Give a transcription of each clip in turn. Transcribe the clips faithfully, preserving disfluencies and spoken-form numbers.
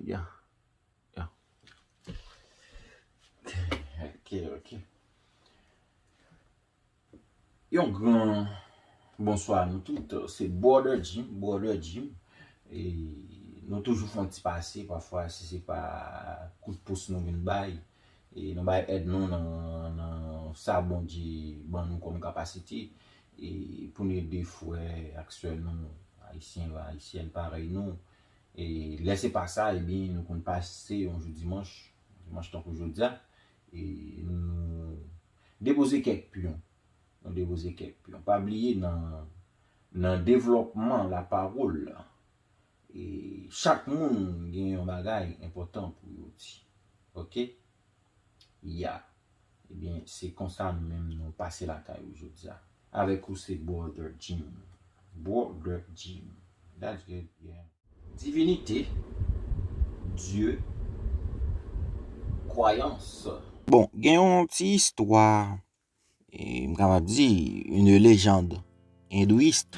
Ya, ya. Ok, ok. Yon gran bonswa a nou tout. Se Brother Jim, Brother Jim. E nou toujou fè yon ti pase, pafwa, si se pa kout pous nou vin bay. E nou bay èd nou nan, nan sa Bondye ban nou kòm kapasite. E pou n ede frè ak sè nou, ayisyen, ayisyèn parèy nou. E lè se pa sa, ebyen, nou konn pase yon jou dimanch, dimanch tankou jodi a, e nou depoze kèk pyon. Nou depoze kèk pyon. Pa bliye nan, nan devlòpman lapawòl la, e chak moun gen yon bagay enpòtan pou yo di. Ok? Ya. Ebyen, se konsa nou menm nou pase lakay ou jodi a. Avèk ou se Brother Jim. Brother Jim. That's good, yeah. Divinite, Dye, kwayans. Bon, gen yon ti istwa, e, m kapab di, une légende hindouiste.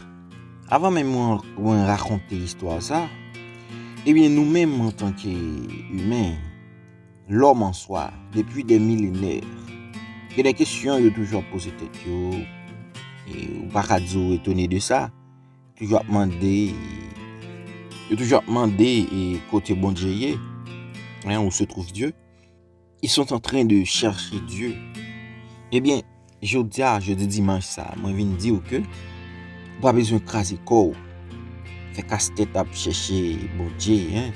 Avan menm mwen, mwen rakonte istwa sa, ebyen, nou menm antanke imen, lòm an swa, depi dè milenè, gen de kesyon yo toujou ap poze tèt yo, e ou pa ka di w etone de sa, toujou ap mande, yo toujou ap mande, e kote Bondye ye, hein, où se trouve Dieu? Ils sont en train de chercher Dieu. Ebyen, jodi a, jodi dimanch sa, mwen vin di w ke ou pa bezwen kraze kò w, fè kastèt ap chèche Bondye, hein.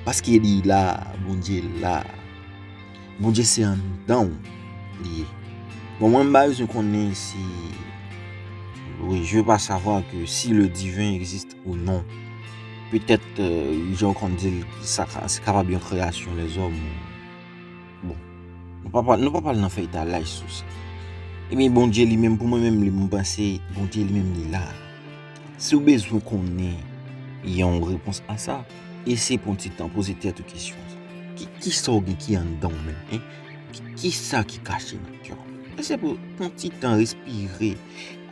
Paske li la, Bondye la. Bondye se anndan w li ye. Bon, mwen m pa bezwen konnen si, oui, je veux pas savoir que si le divin existe ou non. Petèt, euh, jan w konn di l, sa ka, se kapab yon kreyasyon lèzòm. Bon, nou pa, pa, nou pa pral nan fè etalaj sou sa. Ebyen, Bondye li menm, pou mwen menm, li, mwen panse, Bondye li menm, li la. Si w bezwen konnen yon repons a sa, eseye pran ti tan, poze tèt ou kesyon sa. Ki, ki sa w gen ki anndan w menm, hein? Ki, ki sa ki kache nan kè w? Eseye pran, pran ti tan, respire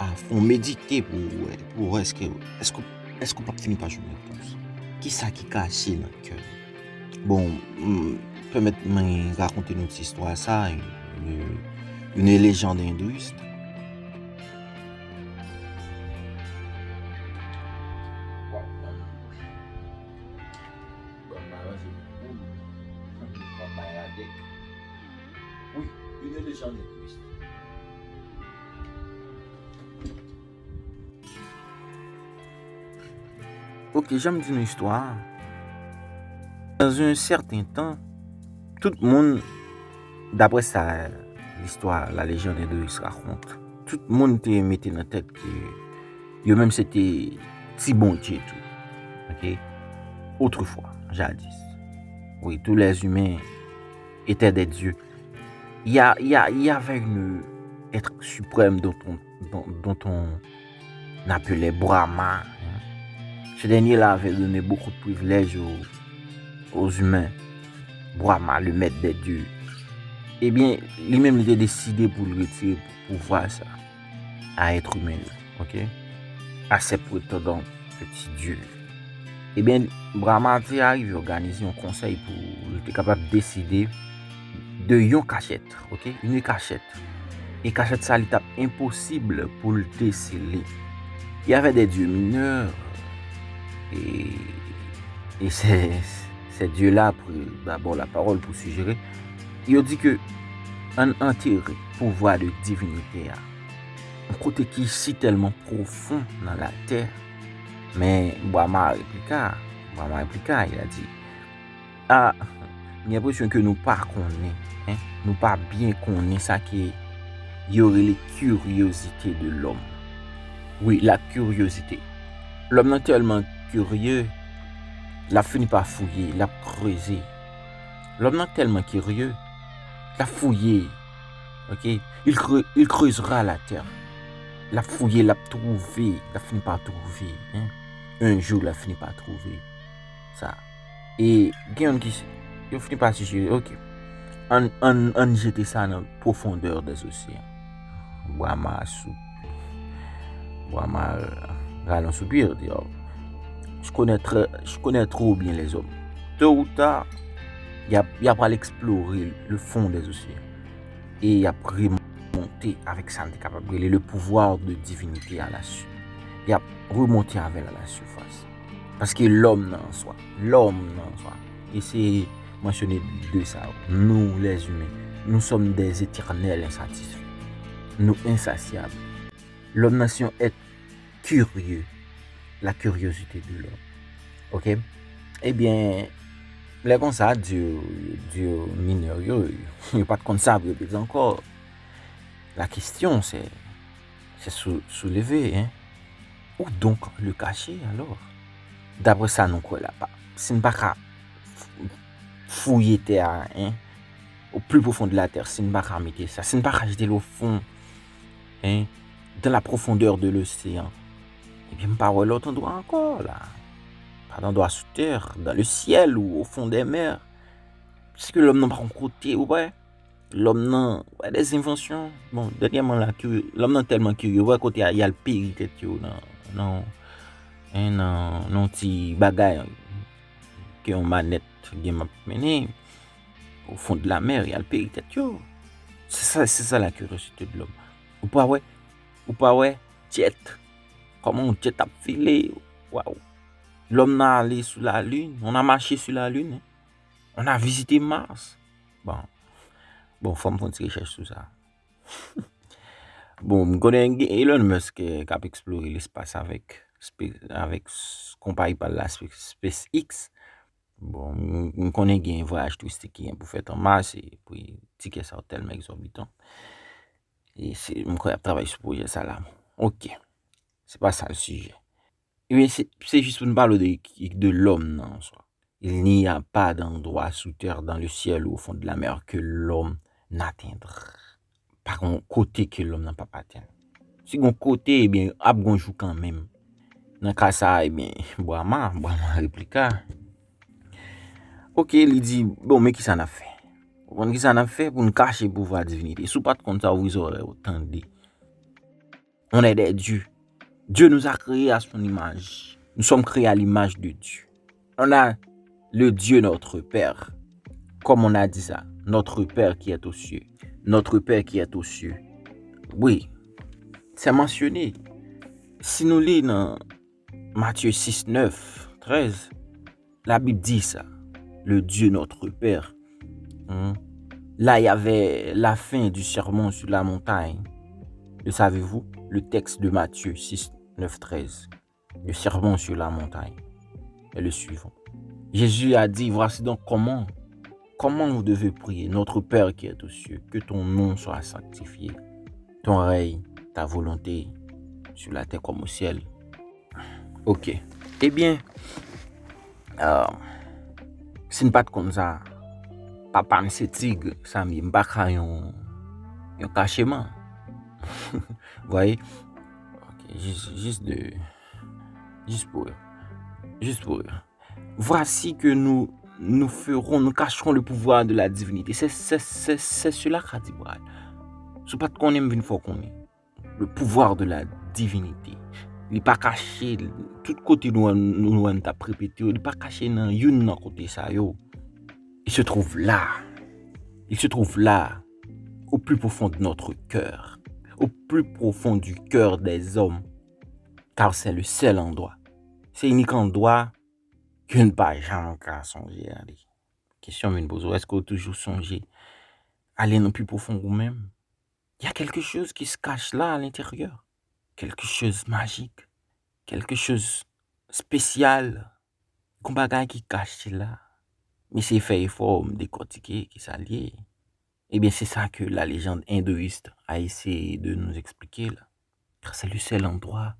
a fon, medite pou w wè, pou w wè èske, èske, èske w p ap fini pa jwenn repons. Ki sa ki kache nan kè w? Bon, m, pèmèt mwen rakonte nou ti istwa sa, une, une légende hindouiste. Bon, m aranje pou m. M ap bay radèk. Oui, une légende hindouiste. Ok, jan m di nou istwa a. Dans un certain temps, tout moun, d'après ça, l'histoire, la légende hindouiste raconte, tout moun te mete nan tèt ke yo menm se te ti bondye tou. Ok? Autrefois, jadis. Oui, tous les humains étaient des dieux. Il y a, il y a, il y avait une être suprême dont on, dont, dont on appelait Brahma, hein. Ce dernier-là avait donné beaucoup de privilèges aux, aux humains. Brahma, le maître des dieux. Ebyen, li menm, li te deside pou l retire pouvwa sa a èt imen yo, ok? À ses prétendants petits dieux. Ebyen, Brahma te arive òganize yon konsèy pou li te kapab deside de yon kachèt, ok? Une cachette. E kachèt sa, li t ap enposib pou l desele. Il y avait des dieux mineurs. Et, et ces, ces dieux-là prirent d'abord la parole pour suggérer. Yo di ke ann antere pouvwa de divinite a yon kote ki si tèlman pwofon nan latè. Men Brahma replika, Brahma replika, il a dit, ah, m gen enpresyon ke nou pa konnen, hein, nou pa byen konnen sa ke yo rele curiosité de l'homme. Wi, la curiosité. Lòm nan tèlman kirye, l ap fini pa fouye, l ap kreze. Lòm nan tèlman kirye, l ap fouye. Ok? Il cre-, il creusera la terre. L ap fouye, l ap twouve, l ap fini pa twouve, hein. Un jour, l ap fini pa twouve sa. E gen youn ki, yo fini pa sijere, ok. Ann, ann, ann jete sa nan profondeur des océans. Brahma sou, Brahma, euh, rale yon soupir, di, oh, je connais très, je connais trop bien les hommes. Tôt ou tard, y a, y a pral eksplore le fond des océans. E y ap remonte avèk sa n te kapab rele le pouvoir de divinité à la su-, y ap remonte avè l à la surface. Paske lòm nan an swa, lòm nan an swa, e se mansyone de sa, nou, les humains, nous sommes des éternels insatisfaits. Nou ensasyab. Lòm nan se yon èt kirye, la curiosité de l'homme. Ok? Ebyen, lè konsa, dye, dye minè yo, yo pa t konn sa pou yo te di ankò. La question, c'est, c'est sou-, soulevé, hein? Où donc le cacher, alors? Daprè sa nou kwè la, pa, si n pa ka f-, fouye tè a, hein, au plus profond de la terre, si n pa ka mete sa, si n pa ka jete l au fond, hein, dans la profondeur de l'océan, ebyen, m pa wè lòt andwa ankò la. Pas d'endroit sous terre, dans le ciel ou au fond des mers. Paske lòm nan pa yon kote, ou wè. Lòm nan, wè, des inventions. Bon, dènyèman la, ki, lòm nan tèlman kirye, wè, kote a, y al peri tèt yo nan, nan, hein, nan, nan ti bagay, ke yon manèt gen m ap mennen, au fond de la mer, y al peri tèt yo. Se sa, se sa la curiosité de l'homme. Ou pa wè, ou pa wè, jet. Kòman yon jet ap vole? Waw. L'homme nan ale sou la lune, on a marché sur la lune, hein. On a visité Mars. Bon. Bon, fò m fè yon ti rechèch sou sa. Bon, m konnen gen Elon Musk, eh, k ap eksplore lespas avèk, spe-, avèk s-, konpayi pa l la, Spe-, SpaceX. Bon, m, m konnen gen vwayaj touristik ki gen pou fèt an Mas, e pri tikè sa yo tèlman egzòbitan. E se, m kwè y ap travay sou pwojè sa la. Ok. Se pa sa le sijè. Ebyen, se, se jis pou n pale de, de lòm nan an swa. Il n'y a pas d'endroit sous terre, dans le ciel ou au fond de la mer que l'homme n'atteindra. Pa gon kote ke lòm nan p ap atenn. Si gon kote, ebyen, ap gon jou kanmenm. Nan ka sa a, ebyen, Brahma, Brahma replika. Ok, li di, bon, men kisa n ap fè? Ou konn kisa n ap fè pou n kache pouvwa divinite? Si w pa t konn sa, ouvri zòrèy ou, tande. On est des dieux. Dieu nous a créés à son image. Nous sommes créés à l'image de Dieu. On a le Dieu notre Père. Comme on a dit ça, notre Père qui est aux cieux. Notre Père qui est aux cieux. Oui, c'est mentionné. Si nou li nan Matthieu six, neuf, treize, la Bible dit ça. Le Dieu notre Père. Hmm. Là, il y avait la fin du sermon sur la montagne. Le savez-vous? Le texte de Matthieu six, neuf, treize. Le sermon sur la montagne est le suivant. Jésus a dit, voici donc comment, comment vous devez prier. Notre Père qui est aux cieux, que ton nom soit sanctifié. Ton règne, ta volonté, sur la terre comme au ciel. Ok. Ebyen, euh, si n pa t konn sa, papa m se tig, sa m ye, m pa ka yon, yon kacheman. Vous voyez? Ok, jis, jis de, jis pou rire. Jis pou rire. Voici que nous, nous ferons, nous cacherons le pouvoir de la divinité. C'est, c'est, c'est, c'est cela qu'a dit Brad. Si w pa t konnen, m vin fè w konnen. Le pouvoir de la divinité. Li pa kache, tout kote nou, nou, nou t ap repete yo, li pa kache nan youn nan kote sa yo. Il se trouve là. Il se trouve là, au plus profond de notre cœur, au plus profond du cœur des hommes, car c'est le seul endroit. Se inik andwa ke n pa janm ka sonje ale. Kesyon vin poze w, èske w toujou sonje ale nan pi pwofon ou menm? Il y a quelque chose qui se cache là à l'intérieur. Quelque chose magique. Quelque chose spécial. Gon bagay ki kache la. M eseye fè efò, m dekòtike ki sa l ye. Ebyen, se sa ke la légende hindouyiste a essayé de nous expliquer là. Car c'est le seul endroit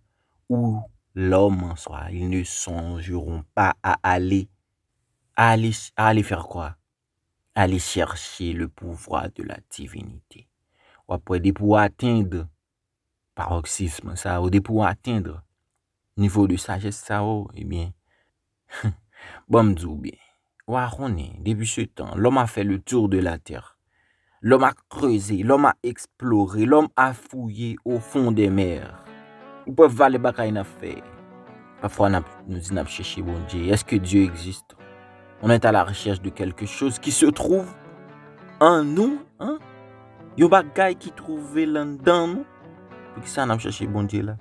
où l'homme en soi, ils ne songeront pas à aller, à aller, à aller faire quoi? Aller chercher le pouvoir de la divinité. Ou ap wè depi w atenn paroksism sa yo, depi w atenn nivo de sajès sa yo, ebyen, ban m di w byen. Ou a konnen, depuis ce temps, l'homme a fait le tour de la terre. L'homme a creusé, l'homme a exploré, l'homme a fouillé au fond des mers. Ou pè valè bagay n ap fè. Pafwa n ap, nou di n ap chèche Bondye. Est-ce que Dieu existe? On est à la recherche de quelque chose qui se trouve en nous, hein? Yon bagay ki twouve l anndan nou. Poukisa n ap chèche Bondye la?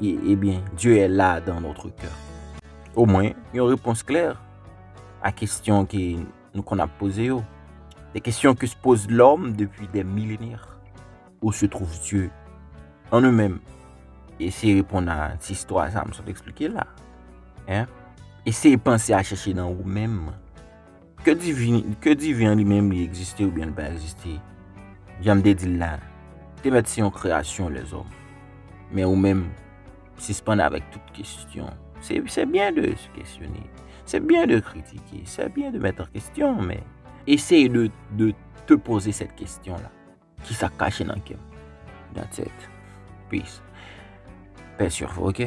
Eh, eh bien, Dieu est là dans notre cœur. Omwen, yon repons klè a kesyon ke nou konn ap poze yo. Des questions que se pose l'homme depuis des millénaires. Où se trouve Dieu en eux-mêmes? Eseye reponn a ti istwa sa m sot eksplike la. Hein? Eseye panse a chèche nan ou menm. Ke diven, ke diven an li menm li egziste oubyen li pa egziste? Jan m te di l la, te mèt se yon kreyasyon lèzòm. Men ou menm, sispann avèk tout kesyon. Se, c'est bien de se questionner. C'est bien de critiquer. C'est bien de mettre en question, mais essaye de, de te poser cette question-là. Ki sa k kache nan kè m? That's it. Peace. Pè sirvo, ok?